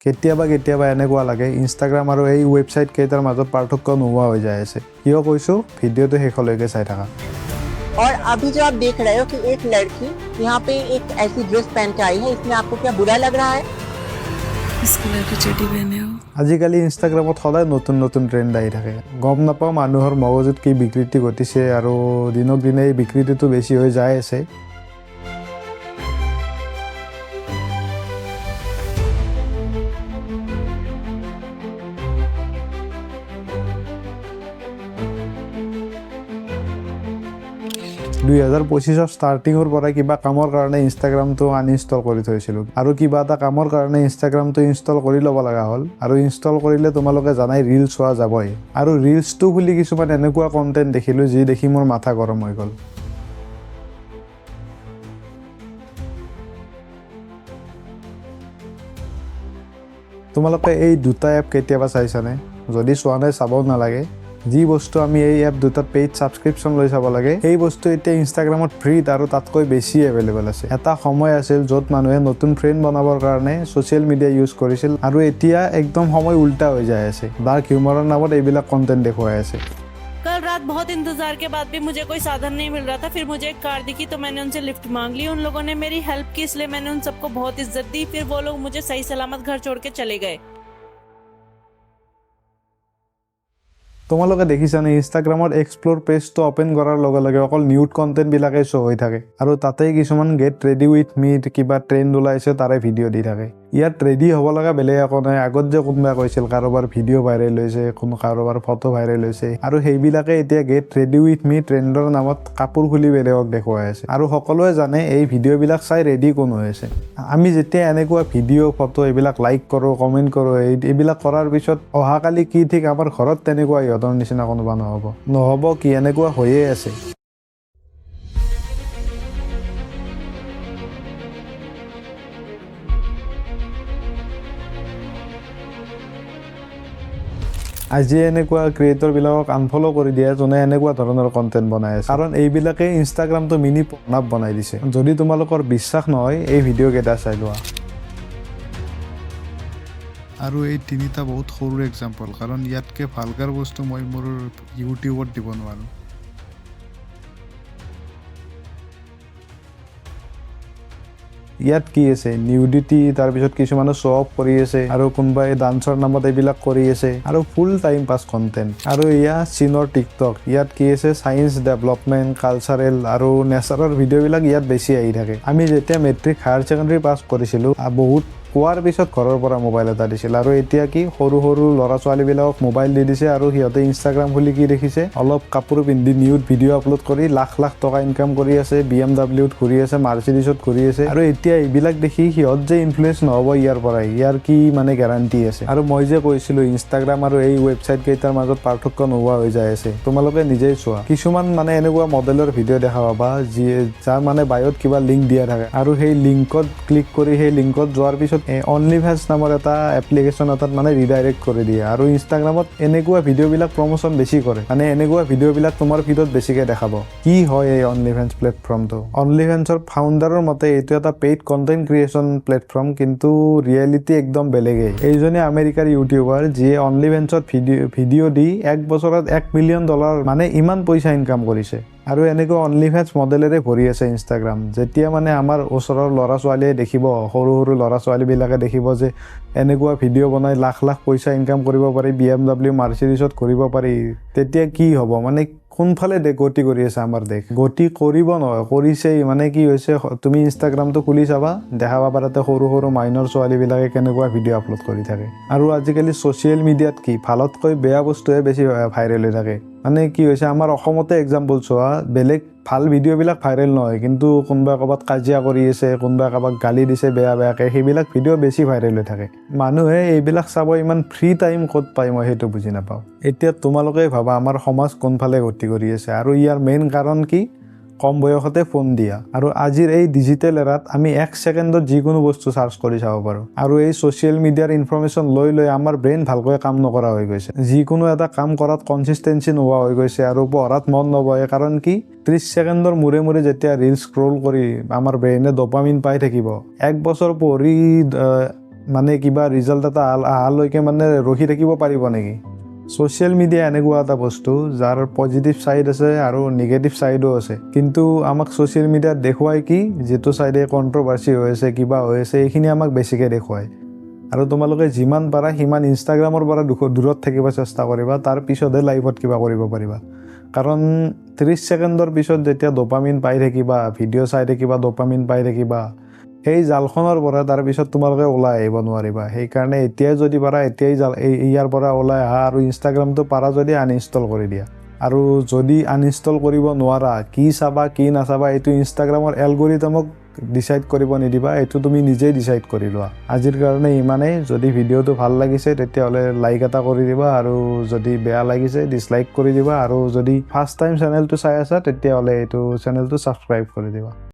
কেতিয়াবা কেতিয়াবা এনেকুৱা লাগে ইনষ্টাগ্ৰাম আৰু এই ৱেবছাইট কেইটাৰ মাজত পাৰ্থক্য নোহোৱা হৈ যায় আছে। কিয় কৈছোঁ, ভিডিঅ'টো শেষলৈকে চাই থাকা। और अभी जो आप देख रहे हो कि एक लड़की यहाँ पे एक ऐसी ड्रेस पहन के आई है, इसमें आपको क्या बुरा लग रहा है? इस कलर की चड्डी पहने हो। আজিকালি ইনষ্টাগ্ৰামত সদায় নতুন নতুন ট্ৰেণ্ড আহি থাকে। গম নাপাওঁ মানুহৰ মগজুত কি বিকৃতি ঘটিছে আৰু দিনক দিনে এই বিকৃতিটো বেছি হৈ যাই আছে। 2025ৰ ষ্টাৰ্টিঙৰ পৰাই কিবা কামৰ কাৰণে ইনষ্টাগ্ৰামটো আনইনষ্টল কৰি থৈছিলোঁ আৰু কিবা এটা কামৰ কাৰণে ইনষ্টাগ্ৰামটো ইনষ্টল কৰি ল'ব লগা হ'ল। আৰু ইনষ্টল কৰিলে তোমালোকে জানাই ৰিলচ চোৱা যাবই। আৰু ৰিলচটো খুলি কিছুমান এনেকুৱা কণ্টেণ্ট দেখিলোঁ যি দেখি মোৰ মাথা গৰম হৈ গ'ল। তোমালোকে এই দুটা এপ কেতিয়াবা চাইছানে? যদি চোৱা নাই, চাবও নালাগে। যি বস্তু আমি এই এপ দুটাত পেইড ছাবস্ক্ৰিপশ্যন লৈ চাব লাগে, সেই বস্তু এতিয়া ইনষ্টাগ্ৰামত ফ্ৰীত আৰু তাতকৈ বেছি এভেইলেবল আছে। এটা সময় আছিল য'ত মানুহে নতুন ফ্ৰেণ্ড বনাবৰ কাৰণে ছ'চিয়েল মিডিয়া ইউজ কৰিছিল আৰু এতিয়া একদম সময় উল্টা হৈ যাই আছে। ডাৰ্ক হিউমাৰৰ নামত এইবিলাক কণ্টেণ্ট দেখুৱাই আছে। कल रात बहुत इंतजार के बाद भी मुझे कोई साधन नहीं मिल रहा था। फिर मुझे एक कार दिखी तो मैंने उनसे लिफ्ट मांग ली। उन लोगों ने मेरी हेल्प की, इसलिए मैंने उन सबको बहुत इज्जत दी। फिर वो लोग मुझे सही सलामत घर छोड़ के चले गए। তোমালোকে দেখিছানে, ইনষ্টাগ্ৰামত এক্সপ্ল'ৰ পেজটো অ'পেন কৰাৰ লগে লগে অকল নিউড কণ্টেণ্টবিলাকেই শ্ব' হৈ থাকে আৰু তাতেই কিছুমান গেট ৰেডি উইথ মি কিবা ট্ৰেণ্ড ওলাইছে, তাৰে ভিডিঅ' দি থাকে। ইয়াত ৰেডি হ'ব লগা বেলেগ একো নাই। আগত যে কোনোবাই কৈছিল কাৰোবাৰ ভিডিঅ' ভাইৰেল হৈছে, কোনো কাৰোবাৰ ফটো ভাইৰেল হৈছে, আৰু সেইবিলাকে এতিয়া গেট ৰেডি উইথ মি ট্ৰেণ্ডৰ নামত কাপোৰ খুলি বেলেগক দেখুৱাই আছে। আৰু সকলোৱে জানে এই ভিডিঅ'বিলাক চাই ৰেডি কোন হৈ আছে। আমি যেতিয়া এনেকুৱা ভিডিঅ', ফটো এইবিলাক লাইক কৰোঁ, কমেণ্ট কৰোঁ, এইবিলাক কৰাৰ পিছত অহাকালি কি ঠিক আমাৰ ঘৰত তেনেকুৱা ইহঁতৰ নিচিনা কোনোবা নহ'ব। নহ'ব কি, এনেকুৱা হৈয়ে আছে। আজি এনেকুৱা ক্ৰিয়েটৰবিলাকক আনফ'ল' কৰি দিয়ে যোনে এনেকুৱা ধৰণৰ কণ্টেণ্ট বনাই আছে, কাৰণ এইবিলাকে ইনষ্টাগ্ৰামটো মিনি পৰ্ণহাব বনাই দিছে। যদি তোমালোকৰ বিশ্বাস নহয়, এই ভিডিঅ' কেইটা চাই লোৱা। আৰু এই তিনিটা বহুত সৰু এক্সাম্পল, কাৰণ ইয়াতকৈ ভালকাৰ বস্তু মই মোৰ ইউটিউবত দিব নোৱাৰোঁ। ইয়াত কি আছে? নিউডিটি, তাৰপিছত কিছুমানে শ্ব' অফ কৰি আছে আৰু কোনোবাই ডান্সৰ নামত এইবিলাক কৰি আছে আৰু ফুল টাইম পাছ কণ্টেণ্ট। আৰু এয়া চীনৰ টিকটক। ইয়াত কি আছে? ছায়েন্স, ডেভেলপমেণ্ট, কালচাৰেল আৰু নেচাৰৰ ভিডিঅ'বিলাক ইয়াত বেছি আহি থাকে। আমি যেতিয়া মেট্ৰিক, হায়াৰ ছেকেণ্ডেৰী পাছ কৰিছিলোঁ, বহুত কোৱাৰ পিছত ঘৰৰ পৰা মোবাইল এটা দিছিল। আৰু এতিয়া কি, সৰু সৰু ল'ৰা ছোৱালীবিলাকক মোবাইল দি দিছে আৰু সিহঁতে ইনষ্টাগ্ৰাম খুলি কি দেখিছে? অলপ কাপোৰ পিন্ধি নিউড ভিডিঅ' আপলোড কৰি লাখ লাখ টকা ইনকাম কৰি আছে, বিএমডাব্লিউত ঘূৰি আছে, মাৰ্চিডিছত ঘূৰি আছে। আৰু এতিয়া এইবিলাক দেখি সিহঁত যে ইনফ্লুৱেঞ্চ নহ'ব ইয়াৰ পৰাই, ইয়াৰ কি মানে গেৰাণ্টি আছে? আৰু মই যে কৈছিলোঁ ইনষ্টাগ্ৰাম আৰু এই ৱেবছাইট কেইটাৰ মাজত পাৰ্থক্য নোহোৱা হৈ যাই আছে, তোমালোকে নিজেই চোৱা। কিছুমান মানে এনেকুৱা মডেলৰ ভিডিঅ' দেখা পাবা যাৰ মানে বায়'ত কিবা লিংক দিয়া থাকে আৰু সেই লিংকত ক্লিক কৰি সেই লিংকত যোৱাৰ পিছত অনলি ফেন্স নামৰ এটা এপ্লিকেশ্যন এটাত মানে ৰিডাইৰেক্ট কৰি দিয়ে। আৰু ইনষ্টাগ্ৰামত এনেকুৱা ভিডিঅ'বিলাক প্ৰমোশ্যন বেছি কৰে, মানে এনেকুৱা ভিডিঅ'বিলাক তোমাৰ ফিডত বেছিকৈ দেখাব। কি হয় এই অনলি ফেন্স প্লেটফৰ্মটো? অনলি ফেন্সৰ ফাউণ্ডাৰৰ মতে এইটো এটা পেইড কণ্টেণ্ট ক্ৰিয়েশ্যন প্লেটফৰ্ম, কিন্তু ৰিয়েলিটি একদম বেলেগেই। এইজনে আমেৰিকাৰ ইউটিউবাৰ, যিয়ে অনলি ফেন্সত ভিডিঅ' দি এক বছৰত 1 মিলিয়ন ডলাৰ, মানে ইমান পইচা ইনকাম কৰিছে। আৰু এনেকুৱা অনলি ফেন্স মডেলেৰে ভৰি আছে ইনষ্টাগ্ৰাম। যেতিয়া মানে আমাৰ ওচৰৰ ল'ৰা ছোৱালীয়ে দেখিব, সৰু সৰু ল'ৰা ছোৱালীবিলাকে দেখিব যে এনেকুৱা ভিডিঅ' বনাই লাখ লাখ পইচা ইনকাম কৰিব পাৰি, বিএমডাব্লিউ, মাৰ্চিডিছত ঘূৰিব পাৰি, তেতিয়া কি হ'ব? মানে কোনফালে দেশ গতি কৰি আছে আমাৰ দেশ? গতি কৰিব নহয়, কৰিছেই। মানে কি হৈছে, তুমি ইনষ্টাগ্ৰামটো খুলি চাবা, দেখা পাবা তাতে সৰু সৰু মাইনৰ ছোৱালীবিলাকে কেনেকুৱা ভিডিঅ' আপলোড কৰি থাকে। আৰু আজিকালি ছ'চিয়েল মিডিয়াত কি ভালতকৈ বেয়া বস্তুহে বেছি ভাইৰেল হৈ থাকে। মানে কি হৈছে, আমাৰ অসমতে এক্সাম্পল চোৱা, বেলেগ ভাল ভিডিঅ'বিলাক ভাইৰেল নহয়, কিন্তু কোনোবা ক'ৰবাত কাজিয়া কৰি আছে, কোনোবা কাৰোবাক গালি দিছে বেয়া বেয়াকৈ, সেইবিলাক ভিডিঅ' বেছি ভাইৰেল হৈ থাকে। মানুহে এইবিলাক চাব ইমান ফ্ৰী টাইম ক'ত পায়, মই সেইটো বুজি নাপাওঁ। এতিয়া তোমালোকে ভাবা, আমাৰ সমাজ কোনফালে গতি কৰি আছে? আৰু ইয়াৰ মেইন কাৰণ কি? কম বয়সতে ফোন দিয়া। আৰু আজিৰ এই ডিজিটেল এৰাত আমি এক ছেকেণ্ডত যিকোনো বস্তু চাৰ্চ কৰি চাব পাৰোঁ। আৰু এই ছ'চিয়েল মিডিয়াৰ ইনফৰমেশ্যন লৈ লৈ আমাৰ ব্ৰেইন ভালকৈ কাম নকৰা হৈ গৈছে। যিকোনো এটা কাম কৰাত কনচিষ্টেঞ্চি নোহোৱা হৈ গৈছে আৰু পঢ়াত মন নবহে। কাৰণ কি, 30 ছেকেণ্ডৰ মূৰে মূৰে যেতিয়া ৰিলচ স্ক্ৰল কৰি আমাৰ ব্ৰেইনে ডপামিন পাই থাকিব, এক বছৰ পঢ়ি মানে কিবা ৰিজাল্ট এটা অহালৈকে মানে ৰখি থাকিব পাৰিব নেকি? ছ'চিয়েল মিডিয়া এনেকুৱা এটা বস্তু যাৰ পজিটিভ ছাইড আছে আৰু নিগেটিভ ছাইডো আছে। কিন্তু আমাক ছ'চিয়েল মিডিয়াত দেখুৱাই কি, যিটো ছাইডে কণ্ট্ৰভাৰ্চি হৈ আছে, কিবা হৈ আছে, এইখিনি আমাক বেছিকৈ দেখুৱায়। আৰু তোমালোকে যিমান পাৰা সিমান ইনষ্টাগ্ৰামৰ পৰা দূৰত থাকিব চেষ্টা কৰিবা, তাৰ পিছতহে লাইফত কিবা কৰিব পাৰিবা। কাৰণ 30 ছেকেণ্ডৰ পিছত যেতিয়া ডপামিন পাই থাকিবা, ভিডিঅ' চাই থাকিবা, ডপামিন পাই থাকিবা, সেই জালখনৰ পৰা তাৰপিছত তোমালোকে ওলাই আহিব নোৱাৰিবা। সেইকাৰণে এতিয়াই যদি পাৰা, এতিয়াই জাল এই ইয়াৰ পৰা ওলাই আহা আৰু ইনষ্টাগ্ৰামটো পাৰা যদি আনইনষ্টল কৰি দিয়া। আৰু যদি আনইনষ্টল কৰিব নোৱাৰা, কি চাবা কি নাচাবা এইটো ইনষ্টাগ্ৰামৰ এলগৰিদমক ডিচাইড কৰিব নিদিবা, এইটো তুমি নিজেই ডিচাইড কৰি লোৱা। আজিৰ কাৰণে ইমানেই। যদি ভিডিঅ'টো ভাল লাগিছে, তেতিয়াহ'লে লাইক এটা কৰি দিবা আৰু যদি বেয়া লাগিছে, ডিছলাইক কৰি দিবা। আৰু যদি ফাৰ্ষ্ট টাইম চেনেলটো চাই আছা, তেতিয়াহ'লে এইটো চেনেলটো ছাবস্ক্ৰাইব কৰি দিবা।